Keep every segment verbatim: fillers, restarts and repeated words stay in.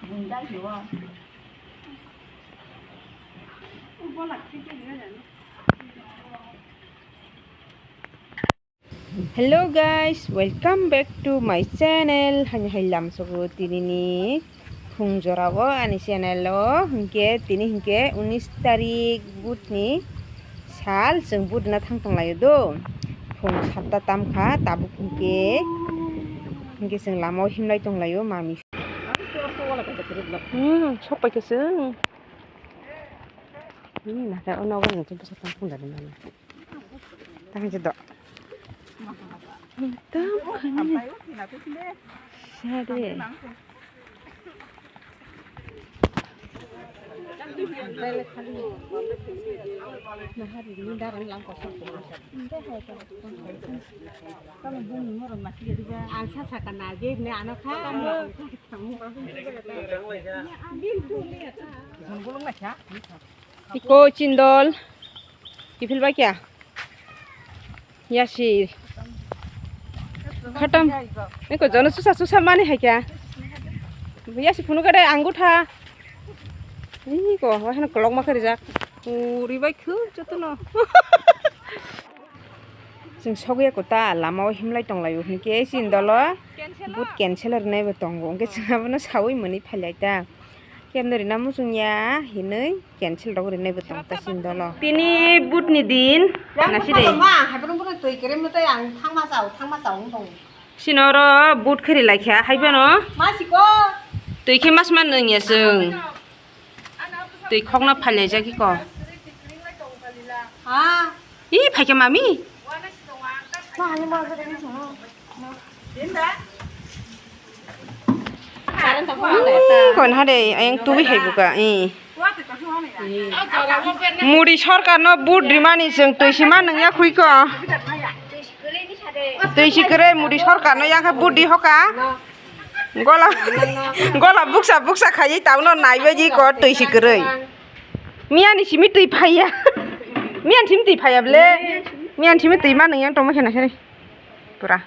Hello guys, welcome back to my channel. Hani hai lamsogo tinini phung jorao ani channel o. Hinkhe tini hinkhe unis tarik budni sal, chwng budna thang tonglaio do. Phung satta tamkha, tabuk hinkhe, hinkhe chwng lamao himlai tonglaio mami. Hmm, sok paikha chwng. Hmm, nahar o nogo nang chwng bwsa tang phung dani mami. Tang je do. Tam khani. Sade. Ang sa saka na je ne ano kha. Iko chindol. Kiphil bai kya? Yasi. Khatam. Iko jono susa susa mani hai kya? Yasi phunu gade angutha. Iko wahana kolok ma kharijak. Uri bai khu jotono. Chwng sogwi kota lama o himlai tonglaio hinkhe chini dolo but cancel rwnai bo tongo, hinkhe chwng abono sawi mwnwi phailai ta. Kemno rina muchung ya hinwi cancel rok rinai bo tong ta chini dolo. Tini but ni din. Nasi de. Ma, hai bono bono twi kere mwtai ang thangma chao, thangma chao wng tongo. Chini oro but kheri laikha hai bono. Ma siko. Twi khe mas man wng ya chwng. Twi khokna phailai jagwi ko. Ha? Ih, phaikha mami. Kon hade, ayang tuwi hai buka, ih. Modi sorkar no but rimani chwng twi sima nungya khui ko. Twi si kwrwi Modi sorkar no yang khe but di hoka. Gola, gola buksa buksa khaiwi tauno naibaidi ko twi si kwrwi. Miyani simi twi phaiya. Miyani simi twi phaiya ble. Miyani simi twi ma nung yang tongma khena kheni. Pura.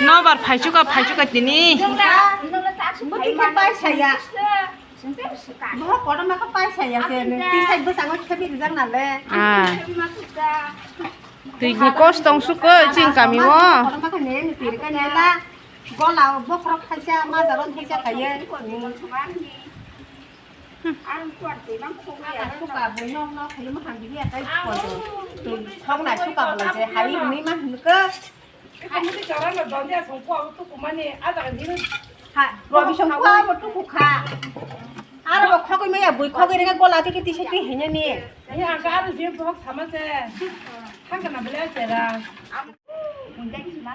Nobar phaichuka, phaichuka tini. Bo khe paisa ya. Bo kotorma khe paisa ya se, twi side bwskango khebi rijak nale. Ah. Twi ni kos tong suk khe chini kami o. Kotorma khe ne ni twi rika ne la. Gola bokhorok thaisa, majaro thaisa khaiye. Suka bo nok nok khaiye, makhang bibi atai kotor. Twi khok na suka bo lai se, hai ni ma hin khe. Ha, Robi song kha, bo tuku kha. Aro bo khogwi maya, bui khogwi rega gola tiki tisa twi hene ni.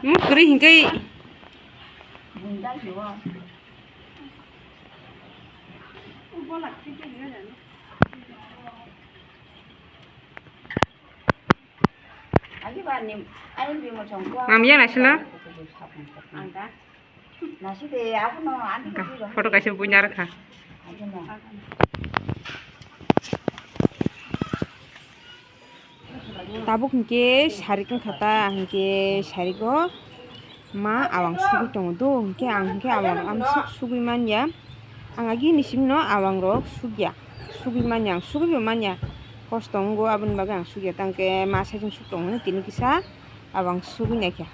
Hmm, kwrwi hinkhe. Mam yang naisila? Photo kaisa buina rwkha. Tabuk hinkhe sarik wngkha ta, hinkhe sarigo ma awang sugui tongo do, hinkhe ang hinkhe awang amsuk sugui manya. Ang agini simno awang rok sugya, sugui manya, ang sugui bo manya, kosto wngo, aboni bagwi ang sugya, tangkhe ma saichung suk tongo, tini kisa awang sugui naikha.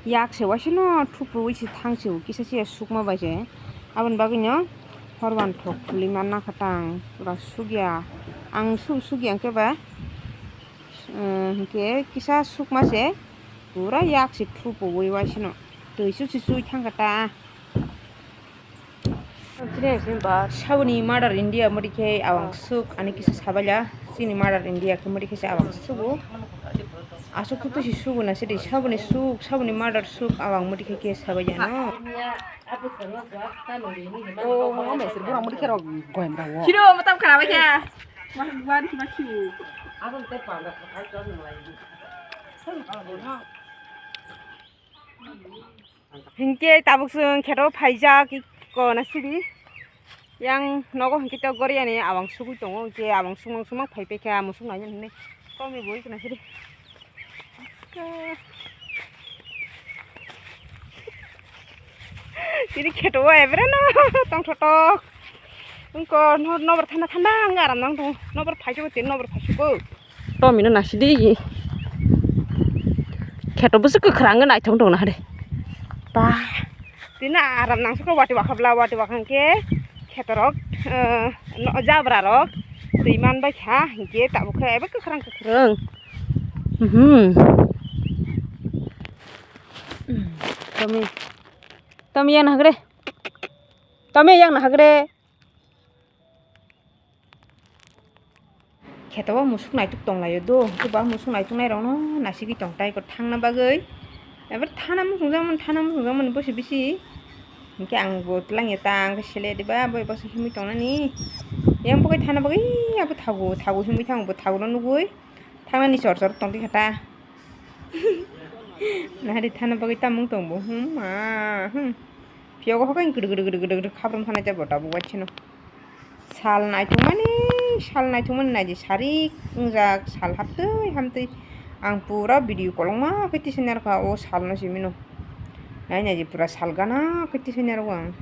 Yak se waisano thupuui se thang se o, kisa se sukma bai se. Aboni bagwino hor uanthok khului manna kha tang, pura sugya. Ang su-, sugya hwnkhe ba, eh, hwnkhe kisa sukma se pura yak se thupuui waisano twi su se sui thang kha ta. Saboni mother India modi khe awang suk ani kisa sabaila. Chini mother India khe modi khe se awang sugo. Asuk tu si sugo na sidi saboni suk, saboni mother suk awang modi khe khe sabaila no. Oh, mesir bura modi khe rok goyam dawo. Kiro matam khana bai khe. Wah, wah, wah, kiro. Hinkhe tabuk chwng kheto phaijak iko na sidi. Yang nogo hinkhe to goriani awang sugui tongo, hinkhe awang sumang sumang phai paikha musuk naina hinwi. Kongni bo iko na sidi. Tini kheto o ebre no tong thotok. Wngko no-, nobor thanda thanda wngkha aram nang tongo. Nobor phaisoko tini nobor phaisoko. Tomino nasidi. Kheto busu kwkhwrang wngwi naithok tongna hade. Ba. Tini aram nangsoko wati wakhabla wati wakhang khe khetorok, eh, no-, jabrarok twi manbai kha hinkhe tabuk khe ebe kwkhwrang kwkhwrang. Mhm. Tomi. Tomi yang nahagre. Tomi yang nahagre. Kheto o musuk naituk tonglaio do, hwnkhe ba musuk naituk nairokno nasigwi tong tai, eko thangna bagwi. Ebar thana muchungjakmani, thana muchungjakmani bosi bisi. Hinkhe ang bo twlangya ta, ang khe sele diba, bo ebo se himwi tongnani. Yang bo khe thana bagwi, abo thago, thago himwi thango, bo thago no nugwi. Thangnani chor chor tongdi kha ta. Nahari thana bagwi tamung tong bo, hmm, ma, hmm. Phiyogo hokhe gede gede gede gede gede khaprom thanai jabo tabuk waisano. Sal naithokmani, sal naithokmani naidi sarik wngjak, sal haptwi hamtwi. Ang pura video kolokma khe tisai narwkha o salno simino. Nai naidi pura sal gana khe tisai narwkha ang.